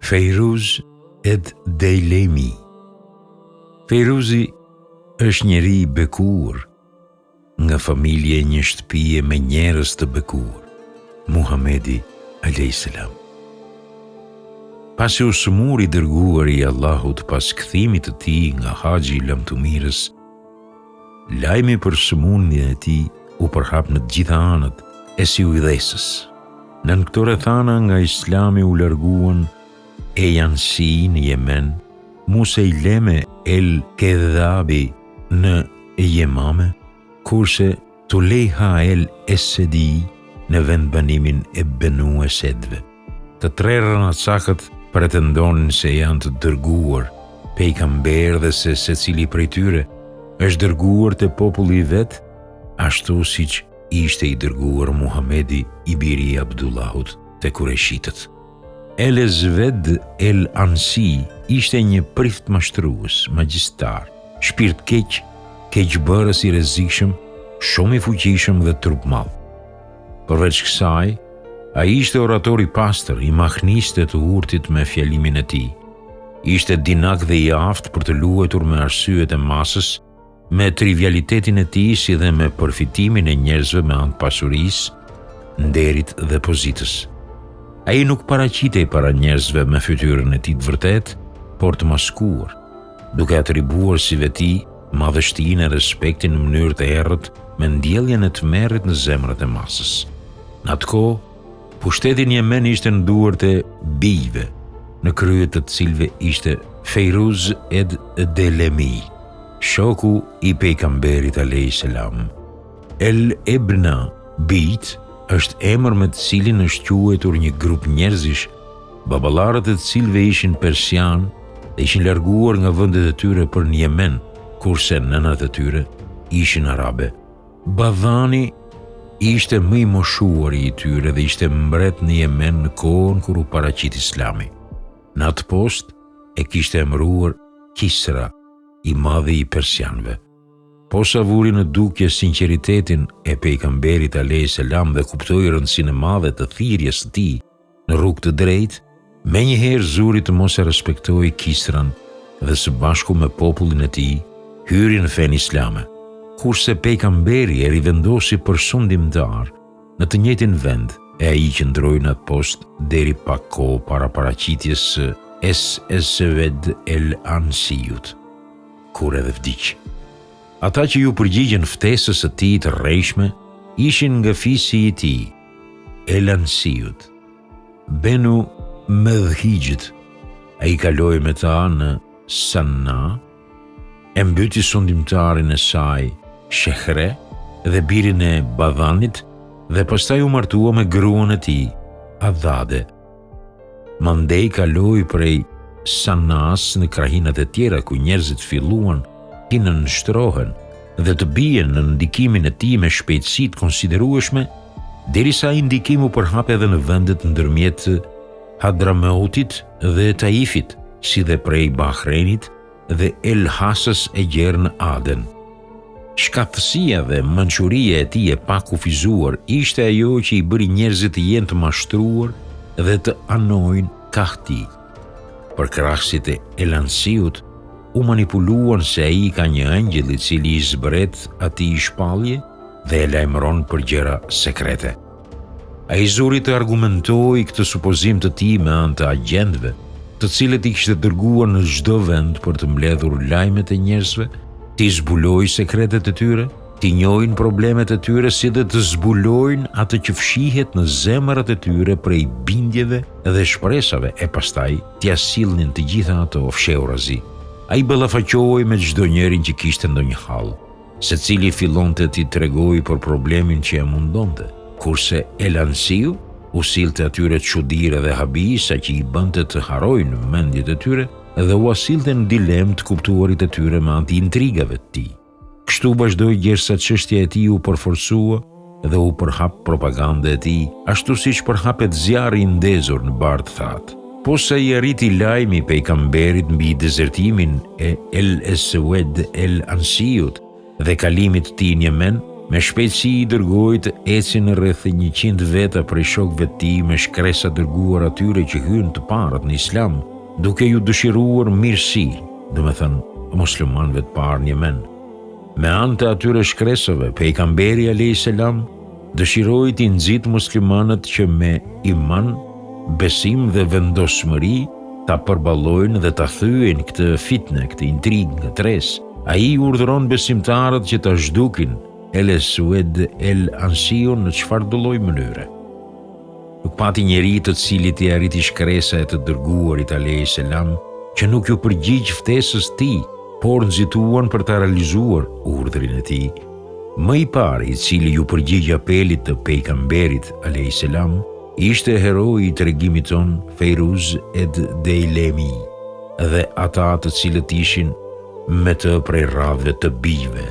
Fejruz ed Dejlemi Fejruzi është njeri i bekuar nga familje e një shtëpie me njerëz të bekuar, Muhamedi alejhi selam. Pasi u sëmur i dërguari i Allahut pas kthimit të tij nga haxhi i lamtumirës, Lajmi për sëmundjen e tij u përhap në të gjitha anët e Siujdhesës. Nën këto rrethana nga Islami u larguan Ejansi në Jemen, Musejleme el Kedhabi në Jemame, kurse Tulejha el Esedi në vendbanimin e Benu Esedëve. Të tre rrenacakët pretendonin se janë të dërguar, pejgamberë dhe se secili prej tyre është dërguar te populli i vet, ashtu siç ishte i dërguar Muhamedi i biri i Abdullahut te kurejshitët. El Esved El Ansi ishte një prift mashtrues, magjistar, shpirtkeq, keqbërës i rrezikshëm, shumë i fuqishëm dhe trupmadh. Përveç kësaj, ai ishte orator i pastër, i mahniste të urtit me fjalimin e tij. Ishte dinak dhe i aftë për të luajtur me arsyet e masës, me trivialitetin e tij si dhe me përfitimin e njerëzve me anë të pasurisë, nderit dhe pozitës. Ai nuk paraqitej para njerëzve me fytyrën e tij të vërtetë, por të maskuar, duke atribuar si veti madhështinë e respektin në mënyrë të errët me ndjelljen e tmerrit në zemrat e masës. Në atë kohë, pushteti në Jemen ishte në duart e bijve, në krye të të cilëve ishte Fejruz ed Delemi, shoku i pejgamberit alejhi selam. El Ebna, bijtë, është emër me të cilin është quajtur një grup njerëzish baballarët e të cilëve ishin persianë dhe ishin larguar nga vendet e tyre për në Jemen, kurse nënat e tyre ishin arabe. Badhani ishte më i moshuari i tyre dhe ishte mbret në Jemen në kohën kur u paraqit Islami. Në atë post e kishte emëruar Kisra, i madhi i persianëve. Posa vuri në dukje sinqeritetin e pejgamberit alejhi selam dhe kuptoi rëndësinë e madhe të thirrjes së tij në rrugë të drejtë, menjëherë zuri të mos e respektojë Kisran dhe së bashku me popullin e tij hyri në fenë islame. Kurse pejgamberi e rivendosi për sundimtar në të njëjtin vend e ai qëndroi në atë post deri pak kohë para paraqitjes së Es Esved el Ansiut, kur edhe vdiq. Ata që iu përgjigjën ftesës së tij të rrejshme ishin nga fisi i tij, El Ansiut, Benu Medhhixhit. Ai kaloi me ta në Sanna, e mbyti sundimtarin e saj, Shehre, dhe birin e Badhanit dhe pastaj u martua me gruan e tij, Adhade. Mandej kaloi prej Sanas në krahinat e tjera ku njerëzit filluan t'i nënshtrohen dhe të bien nën ndikimin e tij me shpejtësi të konsiderueshme, derisa ai ndikim u përhap edhe në vendet ndërmjet Hadrameutit dhe Taifit, si dhe prej Bahreinit dhe El Hasës e gjer në Aden. Shkathtësia dhe mençuria e tij e pakufizuar ishte ajo që i bëri njerëzit të jenë të mashtruar dhe të anojnë kah tij. Përkrahësit e El Ansiut u manipuluan se ai ka një engjëll i cili i zbret atij shpallje dhe e lajmëron për gjëra sekrete. Ai zuri të argumentojë këtë supozim të tij me anë të agjentëve, të cilët i kishte dërguar në çdo vend për të mbledhur lajmet e njerëzve, t'i zbulojë sekretet e tyre, t'i njohin problemet e tyre si dhe të zbulojnë atë që fshihet në zemrat e tyre prej bindjeve dhe shpresave e pastaj t'ia sillnin të gjitha ato fshehurazi. Ai ballafaqohej me çdo njërin që kishte ndonjë hall. Secili fillonte t'i tregojë për problemin që e mundonte, kurse El Ansiu u sillte atyre çudira dhe habi saqë i bënte të harrojnë mendjet e tyre dhe ua sillte në dilemë të kuptuarit e tyre me anë të intrigave të tij. Kështu vazhdoi gjersa çështja e tij u përforcua dhe u përhap propaganda e tij, ashtu siç përhapet zjarri i ndezur në bar të thatë. Posa i arriti lajmi pejgamberit mbi dezertimin e El Eswed El Ansiut dhe kalimit të tij në Jemen, Me shpejtësi i dërgoi të ecin rreth 100 veta prej shokëve të tij me shkresa dërguar atyre që hynë të parët në Islam, duke ju dëshiruar mirësi, domethënë muslimanëve të parë në Jemen. Me anë të atyre shkresave, Pejgamberi alejhi selam dëshiroi t'i nxitë muslimanët që me iman, besim dhe vendosmëri ta përballojnë dhe ta thyejnë këtë fitne, këtë intrigë, ngatërresë. Ai i urdhëron besimtarët që ta zhdukin El Esued El Ansiun në çfarëdo lloj mënyre. Nuk pati njeri të cilit i arriti shkresa e të dërguarit alejhi selam që nuk iu përgjigj ftesës tij, por nxituan për ta realizuar urdhrin e tij. Më i pari i cili iu përgjigj apelit të Pejgamberit alejhi selam ishte heroi i tregimit tonë Fejruz ed Dejlemi dhe ata të cilët ishin me të prej radhëve të bijve.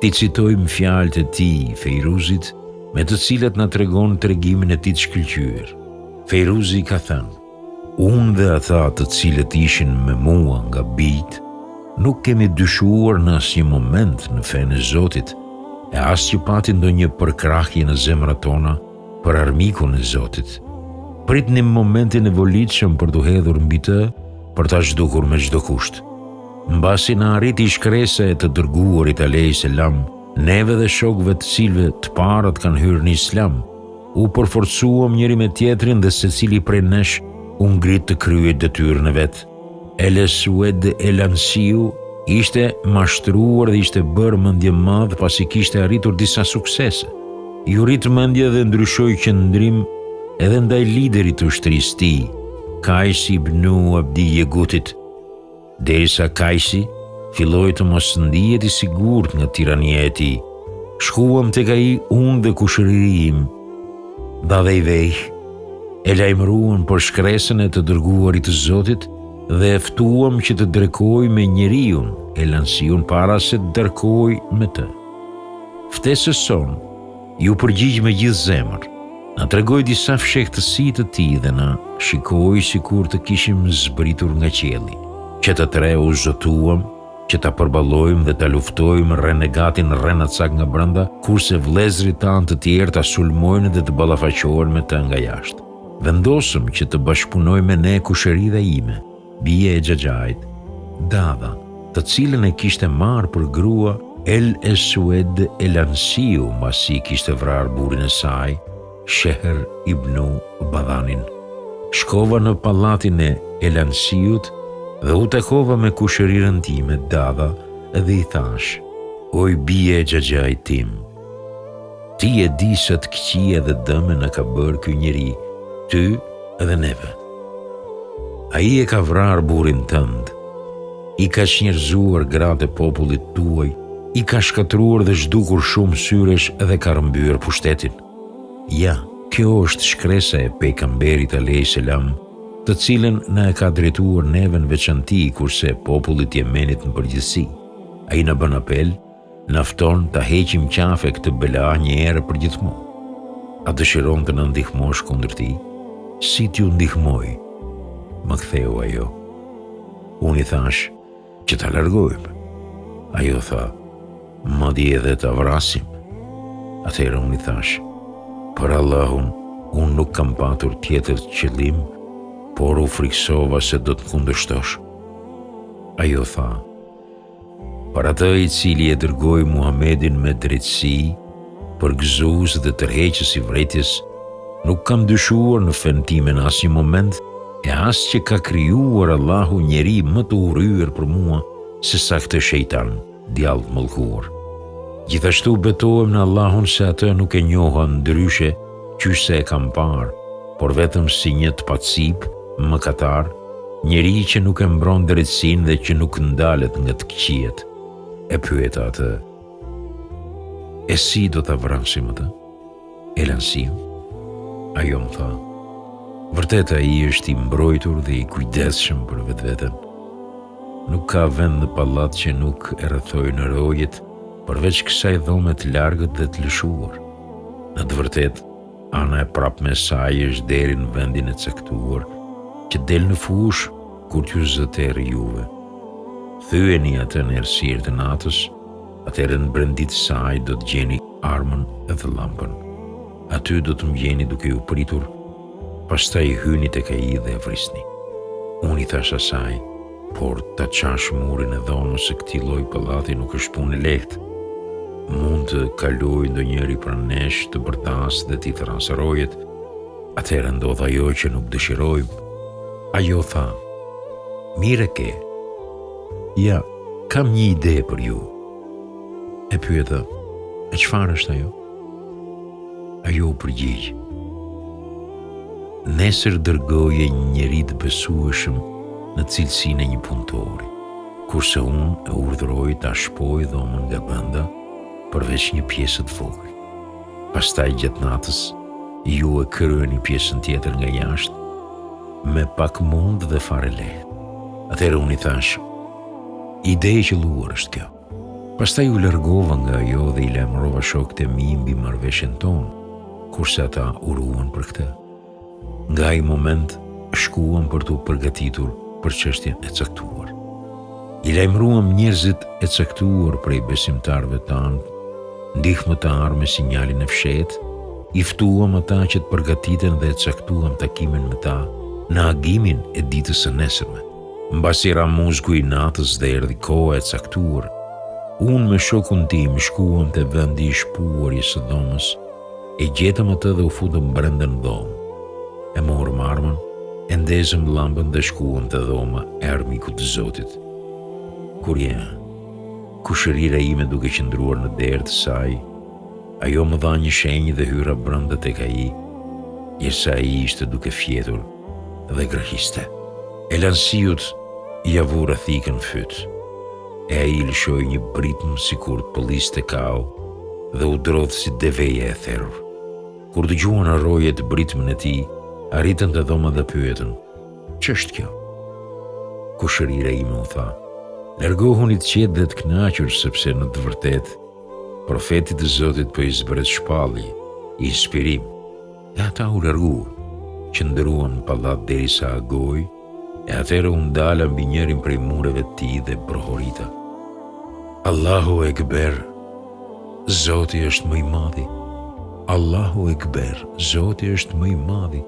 T'i citojmë fjalët e tij, Fejruzit, me të cilat na tregon tregimin e tij të shkëlqyer. Fejruzi ka thënë, Unë dhe ata të cilët ishin me mua nga bijtë, nuk kemi dyshuar në asnjë moment në fenë e Zotit, e as që pati ndonjë përkrahje në zemrat tona për armikun e Zotit. Pritnim momentin e volitshëm për t'u hedhur mbi të, për ta zhdukur me çdo kusht. Mbasi na arriti shkresa e të dërguarit alejhi selam, neve dhe shokëve të cilëve të parët kanë hyrë në Islam, U përforcuam njëri me tjetrin dhe secili prej nesh u ngrit të kryejë detyrën e vet. El Esued El Ansiu ishte mashtruar dhe ishte bërë mendjemadh pasi kishte arritur disa suksese. Iu rrit mendja dhe ndryshoi qëndrim edhe ndaj liderit të ushtrisë tij, Kajs ibnu Abdi Jegutit. Derisa Kajsi filloi të mos ndihet i sigurt nga tirania e tij, shkuam tek ai unë dhe kushëriri im, Dadhejvejh, e lajmëruam për shkresën e të dërguarit të Zotit dhe e ftuam që të drekojë me njeriun, El Ansiun para se të darkojë me të. Ftesës sonë, Iu përgjigj me gjithë zemër. Na tregoi disa fshehtësi të tij dhe na shikoi sikur të kishim zbritur nga qielli. Që të tre u zotuam që ta përballojmë dhe ta luftojmë renegatin rrenacak nga brenda, kurse vëllezërit tanë të tjerë ta sulmojnë dhe të ballafaqohen me të nga jashtë. Vendosëm që të bashkëpunojë me ne kushërira ime. bija e xhaxhait, Dada, të cilën e kishte marrë për grua El Esued El Ansiu mbasi kishte vrarë burrin e saj, Shehr ibnu Badhanin. Shkova në pallatin e El Ansiut dhe u takova me kushërirën time, Dada, dhe i thashë, Oj bija e xhaxhait tim, ti e di sa të këqija dhe dëme na ka bërë ky njeri, ty dhe neve. Ai e ka vrarë burrin tënd, i ka çnjerëzuar gratë e popullit tuaj, i ka shkatërruar dhe zhdukur shumë syresh dhe ka rrëmbyer pushtetin. Ja, kjo është shkresa e Pejgamberit alejhi selam, të cilën na e ka drejtuar neve në veçanti, kurse popullit të Jemenit në përgjithësi. Ai na bën apel Na fton ta heqim qafe këtë bela një herë përgjithmonë. A dëshiron të na ndihmosh kundër tij? Si t'ju ndihmoj? Më ktheu ajo. Unë i thashë që ta largojmë. Ajo tha, madje edhe ta vrasim. Atëherë unë i thashë, për Allahun, unë nuk kam patur tjetër qëllim, por u frikësova se do të më kundërshtosh. Ajo tha, Për atë i cili e dërgoi Muhamedin me drejtësi, përgëzues dhe tërheqës i vërejtjes, nuk kam dyshuar në fenë time në asnjë moment e as që ka krijuar Allahu njeri më të urryer për mua se sa këtë shejtan, djall të mallkuar. Gjithashtu betohem në Allahun se atë nuk e njoha ndryshe qysh se e kam parë, por vetëm si një të pacipë, mëkatar, njeri që nuk e mbron drejtësinë dhe që nuk ndalet nga të këqijat. E pyeta atë, e si do ta vrasim atë? El Ansiun? Ajo më tha, vërtet ai është i mbrojtur dhe i kujdesshëm për vetveten. Nuk ka vend në pallat që nuk e rrethojnë rojet, përveç kësaj dhome të largët dhe të lëshuar. Në të vërtetë, Ana e prapme e saj është deri në vendin e caktuar, që del në fushë kur t'ju zë terri juve. Thyeni atë në errësirë të natës, atëherë në brendi të saj do të gjeni. armën dhe llambën. Aty do të më gjeni duke ju pritur, pastaj hyni tek ai dhe e vrisni. Unë i thashë asaj, por ta çash murin e dhomës së këtij lloj pallati nuk është punë e lehtë. Mund të kalojë ndonjëri pranë nesh, të bërtasë dhe t'i thërrasë rojet. Atëherë ndodh ajo që nuk dëshirojmë. Ajo tha, mirë e ke. Ja, kam një ide për ju. E pyeta, e çfarë është ajo? Ajo u përgjigj, Nesër dërgoje një njeri të besueshëm në cilësinë e një punëtori, kurse unë e urdhëroj ta shpojë dhomën nga brenda, përveç një pjese të vogël. Pastaj gjatë natës, ju e kryeni pjesën tjetër nga jashtë, me pak mund dhe fare lehtë. Atëherë unë i thashë, ide e qëlluar është kjo. Pastaj u largova nga ajo dhe i lajmërova shokët e mi mbi marrëveshjen tonë, kurse ata uruan për këtë. Nga ai moment shkuam për t'u përgatitur për çështjen e caktuar. I lajmëruam njerëzit e caktuar prej besimtarëve tanë, ndihmëtarë me sinjalin e fshehtë, i ftuam ata që të përgatiten dhe e caktuam takimin me ta në agimin e ditës së nesërme. Mbasi ra muzgu i natës dhe erdhi koha e caktuar, unë me shokun tim shkuam te vendi i shpuarjes së dhomës, e gjetëm atë dhe u futëm brenda në dhomë. E morëm armën, e ndezëm llambën dhe shkuam te dhoma e armikut të Zotit. Kur ja, kushërira ime duke qëndruar në derë të saj, ajo më dha një shenjë dhe hyra brenda tek ai, gjersa ai ishte duke fjetur. dhe grahiste. El Ansiut ia vura thikën në fyt, e ai lëshoi një britmë sikur të pëlliste kau dhe u drodh si deveja e therur. Kur dëgjuan rojet britmën e tij, arritën te dhoma dhe pyetën, Ç'është kjo? Kushërira ime u tha, Largohuni të qetë dhe të kënaqur sepse në të vërtetë profetit të Zotit po i zbret shpallje, inspirim. E ata u larguan, qëndruan në pallat derisa agoi, e atëherë u ndala mbi njërin prej mureve të tij dhe brohorita. Allahu Ekber, Zoti është më i madhi. Allahu Ekber, Zoti është më i madhi.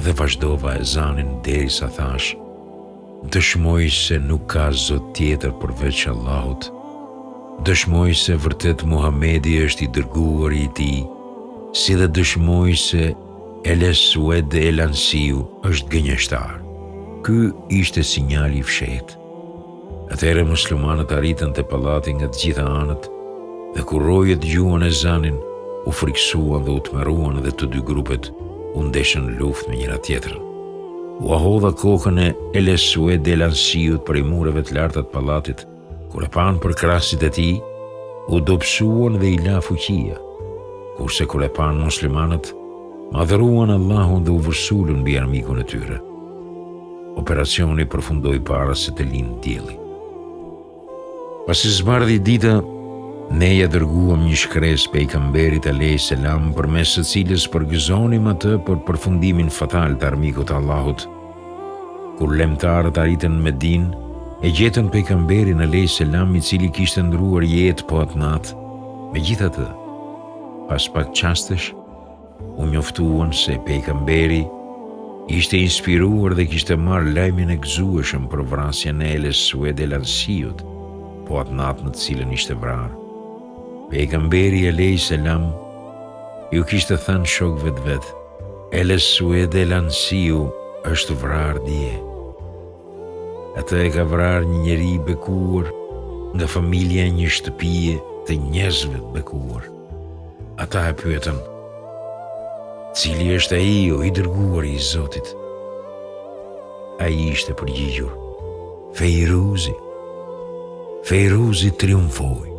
Dhe vazhdova ezanin derisa thashë, Dëshmoj se nuk ka Zot tjetër përveç Allahut. Dëshmoj se vërtet Muhamedi është i dërguari i Tij, si dhe dëshmoj se El Eswed El Ansiu është gënjeshtar. Ky ishte sinjali i fshehtë. Atëherë muslimanët arritën te pallati nga të gjitha anët dhe kur rojet dëgjuan ezanin, u frikësuan dhe u tmerruan dhe të dy grupet u ndeshën në luftë me njëra-tjetrën. Ua hodha kokën e El Eswed El Ansiut prej mureve të larta të pallatit. Kur e panë përkrahësit e tij, u dobësuan dhe i la fuqia. Kurse kur e panë muslimanët, madhëruan Allahun dhe u vërsulën mbi armikun e tyre. Operacioni përfundoi para se të lindte dielli. Pasi zbardhi dita, ne ia dërguam një shkresë pejgamberit alejhi selam përmes së cilës përgëzonim atë për përfundimin fatal të armikut të Allahut. Kur lajmëtarët arritën në Medinë, e gjetën pejgamberin alejhi selam i cili kishte ndërruar jetë po atë natë. Megjithatë, pas pak çastesh, u njoftuan se pejgamberi ishte inspiruar dhe kishte marrë lajmin e gëzueshëm për vrasjen e El Eswed El Ansiut, po atë natë në të cilën ishte vrarë. Pejgamberi alejhi selam ju kishte thënë shokëve të vet, El Eswed El Ansiu është vrarë dje. Atë e ka vrarë një njeri i bekuar nga familja e një shtëpie të njerëzve të bekuar. Ata e pyetën, cili është ai o i dërguari i Zotit? Ai ishte përgjigjur, Fejruzi. Fejruzi triumfoi.